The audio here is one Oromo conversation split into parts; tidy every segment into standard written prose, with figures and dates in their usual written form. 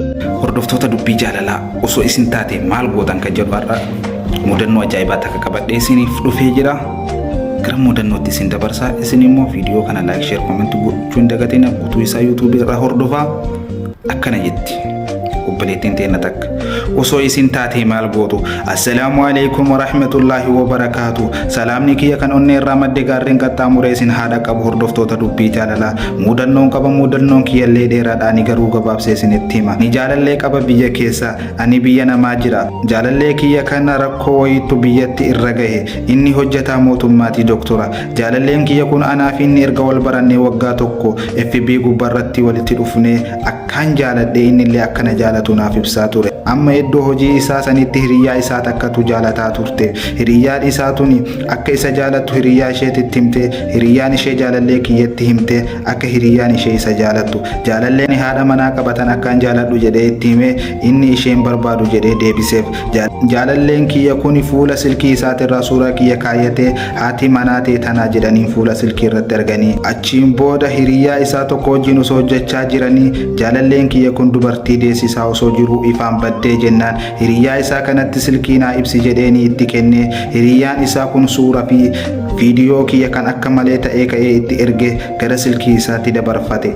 Hordoftoota dubbii jaalalaa osoo isin taate maal gootan kan jedhu har'a mudannoo ajaa'ibaa takka qabadhee isiniif dhufee jira. Gara mudannootti isin dabarsaa isin immoo viidiyoo kana like share comment gochuu hin dagatina guutuu isaa YouTube irraa hordofaa akkana jetti. Obboleettiin teenna takka osoo isin taatee maal gootu? Assalaamu alaikum warahmatullaahi wabarakaatu. Salaamni kiyya kan onnee irraa madde gaarreen qaxxaamuree isin haadha qabu hordoftoota dubbii jaalalaa. Muudannoon qaba muudannoon kiyyallee dheeraadha ani garuu gabaabsee isinitti hima. Ni jaalallee qaba biyya keessa ani biyya namaa jira. Jaalallee kiyya kana rakkoo wayiitu biyyatti irra gahe. Inni hojjataa mootummaati doktora. Jaalalleen kiyya kun anaa fi inni erga wal barannee waggaa tokko FB gubbarratti walitti dhufnee akkaan jaaladhe innillee akka na jaalatu naaf ibsaa ture. Amma iddoo hojii isaa sanitti hiriyyaa isaa takkatu jaalataa turte. Hiriyyaan isaa tuni akka isa jaalattu hiriyyaa isheetitti himte. Hiriyyaan ishee jaalallee kiyyatti himte akka hiriyyaan ishee isa jaalattu. Jaalalleen haadha manaa qabatan akkaan jaaladhu jedhee itti hime inni isheen barbaadu jedhee deebiseef. Jaalalleen kiyya kuni fuula silkii isaatirraa suuraa kiyya kaayyatee haati manaa tee tanaa jedhaniin fuula silkii irratti arganii. Achiin booda hiriyyaa isaa tokko wajjin osoo hojjechaa jiranii jaalalleen kiyya kun dubartii deessisaa osoo jiruu ifaan baddee jennaan hiriyyaa isaa kanatti silkii naa ibsi jedheenii itti kennee hiriyyaan isaa kun suura fi viidiyoo kiyya kan akka malee ta'ee ka'ee itti erge gara silkii isaatti dabarfate.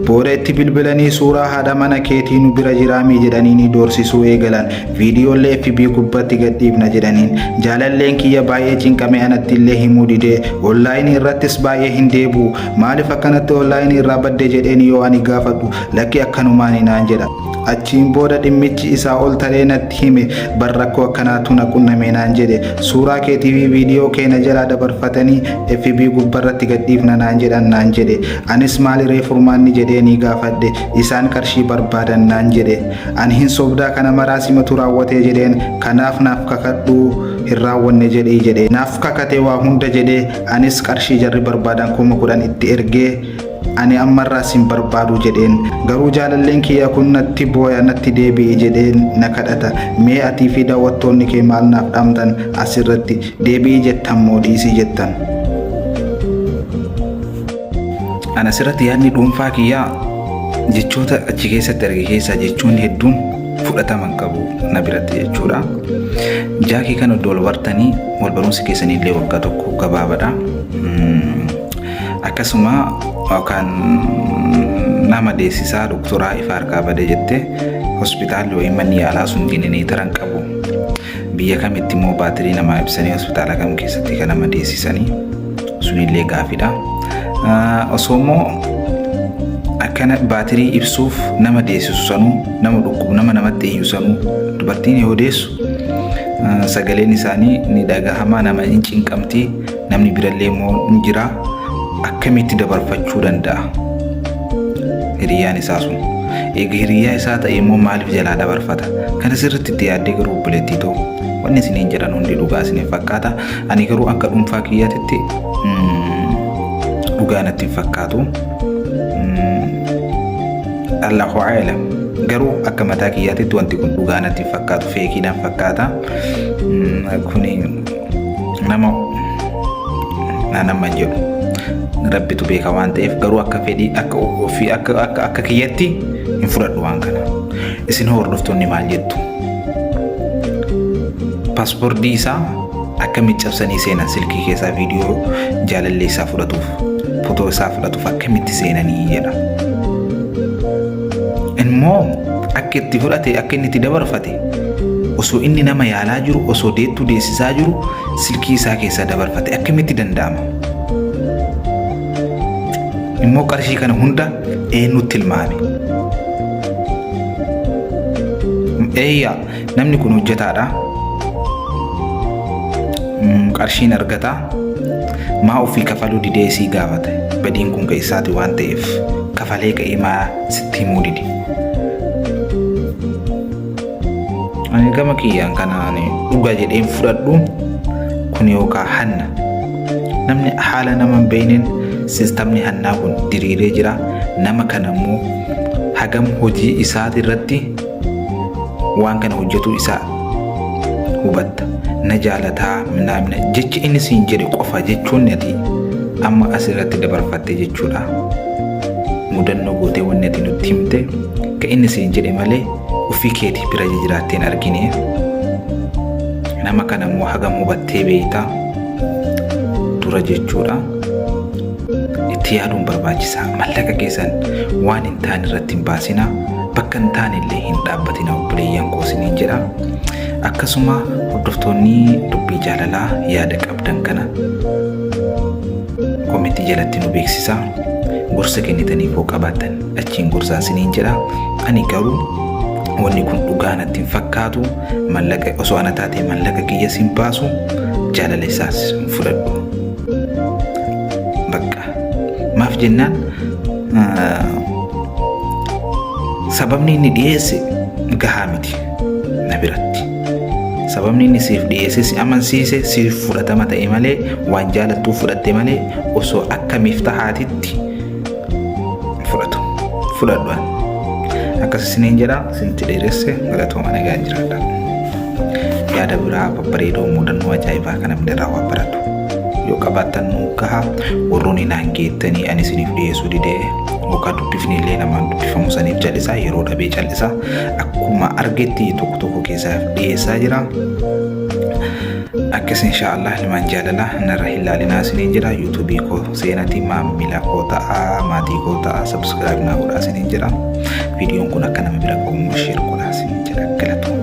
Booda itti bilbilanii suuraa haadha mana keetii nu bira jiraamii jedhanii doorsisuu eegalan. Viidiyoollee FB gubbatti gadhiifna jedhaniin. Jaalalleen kiyya baay'ee cinqamee anatti illee himuu didee onlaayinii irrattis baay'ee hin deebi'u. Maaliif akkanatti onlaayinii irraa badde jedheen yoo ani gaafadhu lakki akkanumaani naan jedha. Achiin booda dhimmichi isaa ol taree natti hime bar rakkoo akkanaatu na qunname naan jedhe. Suuraa keetii fi viidiyoo kee na jalaa dabarfatanii FB gubbarratti gadhiifna naan jedhan naan jedhe. Anis maali ree furmaanni jedhee ni gaafadhe. Isaan qarshii barbaadan naan jedhe. Ani hin sobdaa kana maraa simatu raawwatee jedheen kanaaf naaf kakadhuu hin raawwanne jedhii jedhe. Naaf kakate waa hunda jedhee anis qarshii jarri barbaadan 10,000 itti ergee ani ammarraa sin barbaadu jedheen. Garuu jaalalleen kiyya kun natti booya natti deebi'i jedhee na kadhata. Mee atii fi daawwattoonni kee maal naaf dhaamtan asirratti deebi'i jettan moo dhiisii jettan? Ana asirratti yaadni dhuunfaa kiyyaa jechoota achi keessatti arge keessaa jechoonni hedduun fudhatama hin qabu na biratti jechuudha. Jaakii kana iddoo wal bartanii wal barumsi keessanii illee waggaa tokko gabaabadha. Akkasuma yookaan nama deessisaa doktoraa ifa harkaa bade jette hospitaalli wayii manni yaalaa sun jenereetara hin qabu. Biyya kamitti immoo baatirii namaa ibsanii hospitaala kam keessatti kan nama deessisanii sunillee gaafidha. Osoo immoo akkana baatirii ibsuuf nama deessisu sanuu nama dhukkubu nama namatti iyyu sanuu dubartiin yoo deessu sagaleen isaanii ni dhagahama nama hin cinqamti. Namni birallee immoo hin jira. Akkamitti dabarfachuu danda'a? Hiriyyaan isaa sun. Eega hiriyyaa isaa ta'e immoo maaliif jalaa dabarfata? Kana sirriitti itti yaaddee garuu obboleettii too wanni isiniin jedhan hundi dhugaa isiniif fakkaata. Ani garuu akka dhuunfaa kiyyaatitti dhugaa natti hin fakkaatu. Allahu a'lam. Garuu akka mataa kiyyaatitti wanti kun dhugaa natti hin fakkaatu feekiidhaan fakkaata. Kuni nama nama jedhu rabbitu beeka waan ta'eef garuu akka fedhii akka ofii akka akka akka kiyyatti hin fudhadhu waan kana. Isin hordoftoonni maal jettu? Paaspoortii isaa akkamitti cabsanii seenan silkii keessaa viidiyoo jaalallee isaa fudhatuuf fotoo isaa fudhatuuf akkamitti seenanii jedha. Immoo akka itti fudhate akka inni itti dabarfate osoo inni nama yaalaa jiru osoo deettuu deessisaa jiru silkii isaa keessaa dabarfate akkamitti danda'ama? Immoo qarshii kana hunda eenyutti tilmaame? Eeyyaa namni kun hojjetaadha. Qarshiin argata. Maa ofii kafaluu didee isii gaafate? Badiin kun ka isaati waan ta'eef kafalee ka'ee maa sitti himuu dide? Ani gama kiyyaan kana ani dhuga jedheen fudhadhu kun yookaan hanna. Namni haala nama hin beekneen sistamni hannaa kun diriiree jira. Nama kana immoo hagam hojii isaati irratti waan kana hojjetuu isaa hubatta. Na jaalataa minaamina jechi inni siin jedhe qofa jechuun ati amma asirratti dabarfatte jechuudha. Mudannoo gootee wanni ati nutti himte. Ka inni siin jedhe malee ofii keetii bira jiraattee hin argine. Nama kana immoo hagam hubattee beekta dura jechuudha. Itti yaaduun barbaachisaa. Mallaqa keessan waan hin taane irratti hin baasinaa. Bakka hin taane illee hin dhaabbatina obboleeyyan koo isiniin jedha. Akkasuma hordoftoonni dubbii jaalalaa yaada qabdan kana komentii jalatti nu beeksisaa. Gorsa kennitaniif hoo qabaattan achiin gorsaa isiniin jedha. Ani garuu wanni kun dhugaa natti hin fakkaatu. Mallaqa osoo ana taatee mallaqa kiyya sin baasu jaalala isaas hin fudhadhu. Bakka maaf jennaan sababni inni dhiyeesse gahaa miti na biratti. Sababni inni siif dhiyeesse si amansiise siif fudhatama ta'e malee waan jaalattuuf fudhatte malee osoo akka miftahaatitti fudhatu. Fudhadhu an. Akkas isiniin jedha isinitti dheeresse galatooma nagaan jiraadha. Yaada biraa babbareedoo mudannoo ajaa'ibaa kana namni irraa waan baratu yoo qabaattan nuu gaha warroonni naan geettanii ani isiniif dhiyeessuu didee yookaan dubbifni illee namaan dubbifamu saniif callisaa yeroo dhabee callisaa akkuma argetti tokko tokko keessaaf dhiyeessaa jira. Akkas inshaallah ilmaan jaalala narra hin laalinaa isiniin jedha yuutuubii koo seenati maamila koo ta'a maatii koo ta'a subscribe naa godhaa isiniin jedha viidiyoon kun akka nama bira ga'u immoo share godhaa isiniin jedha galatooma.